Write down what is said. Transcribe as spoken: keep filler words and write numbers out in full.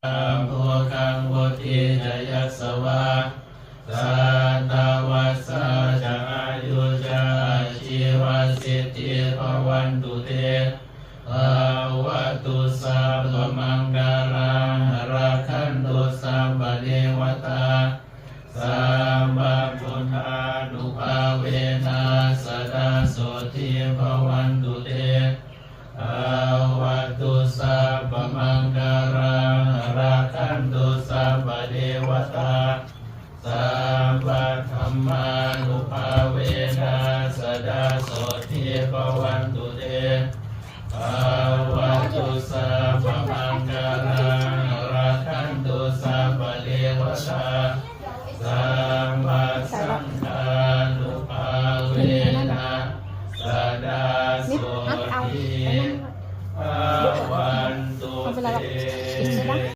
bhogaṃ vuḍḍhī ca yasavā satavassā ca āyū ca jīvasiddhī bhavantu te. Bhavatu sabbamaṅgalaṃ rakkhantu sabbadevatā sabbabuddhānubhāvena sadā sotthī bhavantu te. Bhavatu sabbamaṅgalaṃ rakkhantu sabbadevatā